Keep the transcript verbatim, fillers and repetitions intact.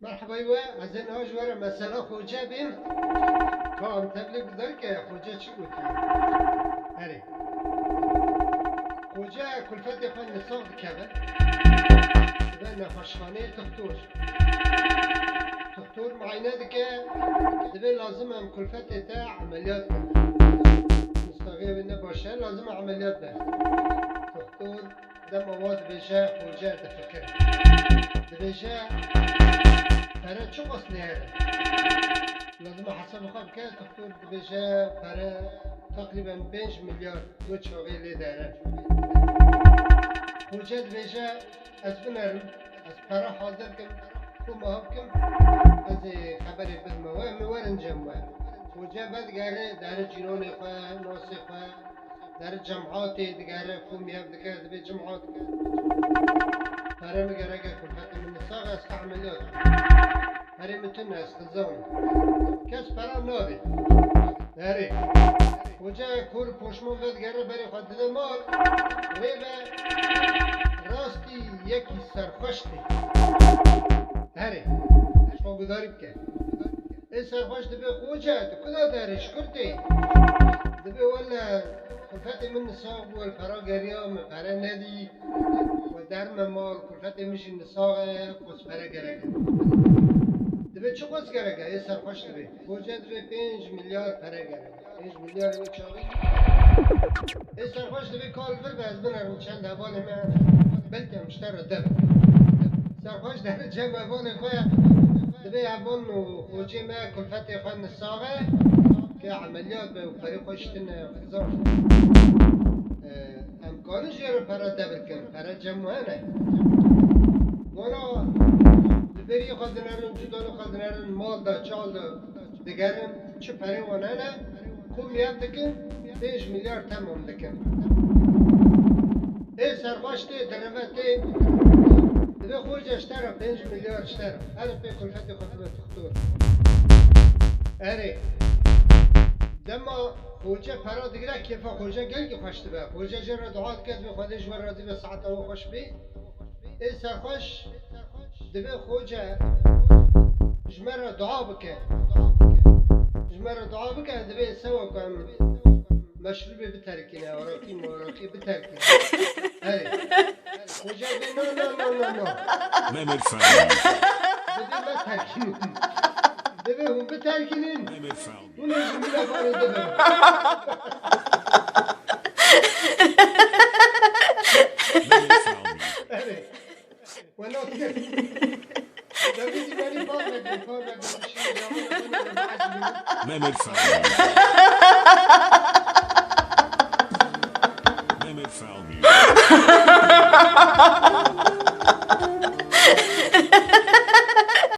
Merhebay we, ez ê niha ji we re mesela xoce bêm. Ka em tevlê guhdar ke xoce çi gotiye. Erê. Xoce kulfetê xwe nisax dikeve. Dibe nexweşxaneyê tixtor. Tixtor muayene dike. Dibe lazim em kulfetê te emeliyat bin. Nisaxê wê ne baş e, lazim e emeliyat be. Tixtor Dema wa dibêje, xoce difikire. Dibêje, pere çiqas lê here? Lazim e hesabê xwe bike, doktor dibêje, pere teqrîben pênc milyar du çaxê lê dere. Xoce dibêje, ez binerim, ez pere hazir kim, xwe meha bikim, ez ê xeberê bidime we, em ê werin cem we. Xoce vedigere, dere cîranê xwe, nasê xwe, Deri cemaatê digere, komî hev dike, dibê cemaat. Pere min gereke kulfetê min nisax e, ez xwe emeliyat. Perê min tune, ez xizan. Kes pera nadê. Erê. Xoce kor poşman vedigere berê xwe dide mal. Rê ve rastî yekî serxweş tê. Erê. Xwe gudarî bike. Ê serxweş dibê, xoce, tu kuda derê, ji kur tê? Dibê, wele, kulfetê min nisax bû, el pera geriya, min pere nedî. We derme mal, kulfetê min jî nisax e, xwest pere gerek e. Dibê, çi xwest gerek e? Ê serxweş dibê. Xoce dibê, pênc milyar pere gerek e. Pênc milyar wê çaxî. Ê serxweş dibê, ka li vir be, ez binerim çend hevalê me, belkî em ji te re dev. Serxweş dere cem hevalê xwe, dibê heval û xocê me kulfetê xwe nisax e, ke emeliyat be û perê xwe ji tune xizan. Em karin jê re pere dev bikin, pere cem û hene. Wana li berî xwe dinerin, cudanê xwe dinerin, mal da, çal da. Digerin çi perê wan hene, komî hev dikin, pênc milyar temam dikin. Ê serxweş tê, dirive tê, dibê xoce ji te re pênc milyar ji te re. Erê pê kulfetê xwe bibe doktor. Erê. Dema xoce pera digire, kêfa xoce gelkî xweş dibe. Xoce jê re dua dike, dibê Xwedê ji we razî be, saeta we xweş bê. Ê serxweş dibê xoce ji me re dua bike. Ji me re dua bike, dibê sewa ku em meşrûbê biterkîne, araqî maraqî biterkîne. Erê. Xoce dibê no, no, no, no, no. Mehmet Efendi. Dibê me terkînin. Dibê hûn biterkînin. Mehmet Efendi. Hûn ê ji min re parê dibin. Mehmet Efendi. Erê. We nas kir. Dawî dî berî par vekir, par vekir. Mehmet Efendi. Mehmet Efendi.